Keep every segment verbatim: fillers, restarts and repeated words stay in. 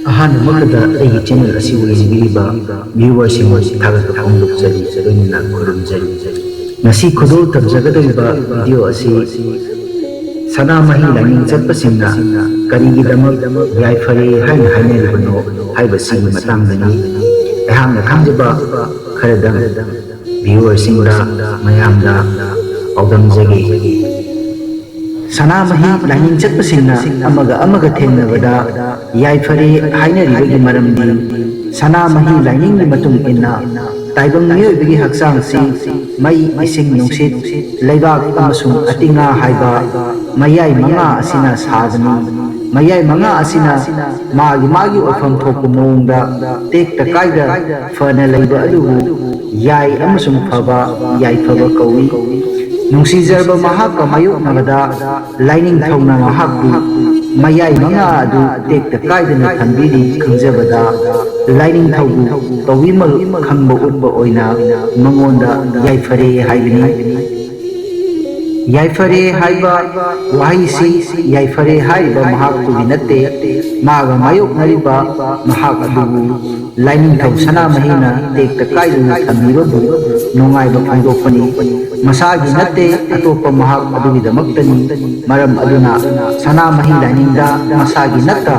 ꯑꯍꯥꯟꯕꯃꯛꯇꯗ ꯑꯩꯒꯤ ꯆꯦꯅꯦꯜ ꯑꯁꯤꯕꯨ ꯌꯦꯡꯕꯤꯔꯤꯕ ꯚ꯭ꯌꯨꯋꯔꯁꯤꯡꯕꯨ ꯊꯥꯒꯠꯄ ꯐꯣꯡꯗꯣꯛꯆꯔꯤ, ꯂꯣꯏꯅꯅ ꯈꯨꯔꯨꯝꯖꯔꯤ꯫ ꯉꯁꯤ ꯈꯨꯗꯣꯜ ꯇꯝꯖꯒꯗꯧꯔꯤꯕ ꯚꯤꯗꯤꯑꯣ ꯑꯁꯤ ꯁꯅꯥꯃꯍꯤ ꯂꯥꯏꯅꯤꯡ ꯆꯠꯄꯁꯤꯡꯅ ꯀꯔꯤꯒꯤꯗꯃꯛ ꯌꯥꯏꯐꯔꯦ ꯍꯥꯏꯅ ꯍꯥꯏꯅꯔꯤꯕꯅꯣ ꯍꯥꯏꯕꯁꯤꯒꯤ ꯃꯇꯥꯡꯗꯅꯤ꯫ ꯑꯩꯍꯥꯛꯅ ꯈꯪꯖꯕ ꯈꯔꯗꯪ ꯚꯤꯌꯨꯋꯔꯁꯤꯡꯗ, ꯃꯌꯥꯝꯗ ꯄꯥꯎꯗꯝꯖꯒꯦ꯫ ꯁꯅꯥꯃꯍꯤ ꯂꯥꯏꯅꯤꯡ ꯆꯠꯄꯁꯤꯡꯅ ꯑꯃꯒ ꯑꯃꯒ ꯊꯦꯡꯅꯕꯗ ꯌꯥꯏꯐꯔꯦ ꯍꯥꯏꯅꯔꯤꯕꯒꯤ ꯃꯔꯝꯗꯤ, ꯁꯅꯥꯃꯍꯤ ꯂꯥꯏꯅꯤꯡꯒꯤ ꯃꯇꯨꯡ ꯏꯟꯅ ꯇꯥꯏꯕꯪ ꯃꯤꯑꯣꯏꯕꯒꯤ ꯍꯛꯆꯥꯡꯁꯤ ꯃꯩ, ꯏꯁꯤꯡ, ꯅꯨꯡꯁꯤꯠ, ꯂꯩꯕꯥꯛ ꯑꯃꯁꯨꯡ ꯑꯇꯤꯉꯥ ꯍꯥꯏꯕ ꯃꯌꯥꯏ ꯃꯉꯥ ꯑꯁꯤꯅ ꯁꯥꯕꯅꯤ꯫ ꯃꯌꯥꯏ ꯃꯉꯥ ꯑꯁꯤꯅ ꯃꯥꯒꯤ ꯃꯥꯒꯤ ꯑꯣꯏꯐꯝ ꯊꯣꯛꯄ ꯃꯑꯣꯡꯗ ꯇꯦꯛꯇ ꯀꯥꯏꯗ ꯐꯅ ꯂꯩꯕ ꯑꯗꯨꯕꯨ ꯌꯥꯏ ꯑꯃꯁꯨꯡ ꯐꯕ, ꯌꯥꯏꯐꯕ ꯀꯧꯏ꯫ ꯅꯨꯡꯁꯤꯖꯔꯕ ꯃꯍꯥꯛꯀ ꯃꯥꯌꯣꯛꯅꯕꯗ ꯂꯥꯏꯅꯤꯡꯊꯧꯅ ꯃꯍꯥꯛꯄꯨ ꯃꯌꯥꯏ ꯃꯉꯥ ꯑꯗꯨ ꯇꯦꯛꯇ ꯀꯥꯏꯗꯅ ꯊꯝꯕꯤꯔꯤ ꯈꯪꯖꯕꯗ, ꯂꯥꯏꯅꯤꯡꯊꯧꯕꯨ ꯇꯧꯕꯤꯃꯜ ꯈꯪꯕ ꯎꯠꯄ ꯑꯣꯏꯅ ꯃꯉꯣꯟꯗ ꯌꯥꯏꯐꯔꯦ ꯍꯥꯏꯕꯅꯤ꯫ ꯌꯥꯏꯐꯔꯦ ꯍꯥꯏꯕ ꯋꯥꯍꯩꯁꯤ ꯌꯥꯏꯐꯔꯦ ꯍꯥꯏꯔꯤꯕ ꯃꯍꯥꯛꯇꯨꯒꯤ ꯅꯠꯇꯦ, ꯃꯥꯒ ꯃꯥꯌꯣꯛꯅꯔꯤꯕ ꯃꯍꯥꯛ ꯑꯗꯨꯕꯨ ꯂꯥꯏꯅꯤꯡꯊꯧ ꯁꯅꯥꯃꯍꯤꯅ ꯇꯦꯛꯇ ꯀꯥꯏꯗꯅ ꯊꯝꯕꯤꯕꯕꯨ ꯅꯨꯡꯉꯥꯏꯕ ꯐꯣꯡꯗꯣꯛꯄꯅꯤ꯫ ꯃꯁꯥꯒꯤ ꯅꯠꯇꯦ, ꯑꯇꯣꯞꯄ ꯃꯍꯥꯛ ꯑꯗꯨꯒꯤꯗꯃꯛꯇꯅꯤ꯫ ꯃꯔꯝ ꯑꯗꯨꯅ ꯁꯅꯥꯃꯍꯤ ꯂꯥꯏꯅꯤꯡꯗ ꯃꯁꯥꯒꯤ ꯅꯠꯇ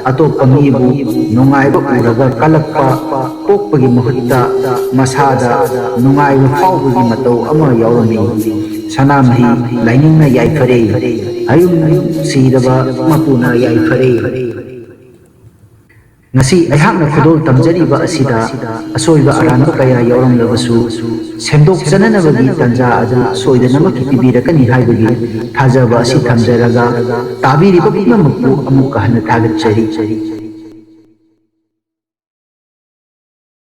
ꯑꯇꯣꯞꯄ ꯃꯤꯕꯨ ꯅꯨꯡꯉꯥꯏꯕ ꯎꯔꯒ ꯀꯜꯂꯛꯄ ꯄꯣꯛꯄꯒꯤ ꯃꯍꯨꯠꯇ ꯃꯁꯥꯗ ꯅꯨꯡꯉꯥꯏꯕ ꯐꯥꯎꯕꯒꯤ ꯃꯇꯧ ꯑꯃ ꯌꯥꯎꯔꯝꯃꯤ꯫ ꯁꯅꯥꯃꯍꯤ ꯂꯥꯏꯅꯤꯡꯅ ꯌꯥꯏꯐꯔꯦ, ꯑꯌꯨꯝ ꯁꯤꯗꯕ ꯃꯄꯨꯅ ꯌꯥꯏꯐꯔꯦ꯫ ꯉꯁꯤ ꯑꯩꯍꯥꯛꯅ ꯈꯨꯗꯣꯜ ꯇꯝꯖꯔꯤꯕ ꯑꯁꯤꯗ ꯑꯁꯣꯏꯕ ꯑꯔꯥꯟꯕ ꯀꯌꯥ ꯌꯥꯎꯔꯝꯂꯕꯁꯨ, ꯁꯦꯝꯗꯣꯛꯆꯅꯅꯕꯒꯤ ꯇꯥꯟꯖꯥ ꯑꯗꯨ ꯁꯣꯏꯗꯅꯃꯛꯀꯤ ꯄꯤꯕꯤꯔꯛꯀꯅꯤ ꯍꯥꯏꯕꯒꯤ ꯊꯥꯖꯕ ꯑꯁꯤ ꯊꯝꯖꯔꯒ, ꯇꯥꯕꯤꯔꯤꯕ ꯄꯨꯝꯅꯃꯛꯄꯨ ꯑꯃꯨꯛꯀ ꯍꯟꯅ ꯊꯥꯒꯠꯆꯔꯤ꯫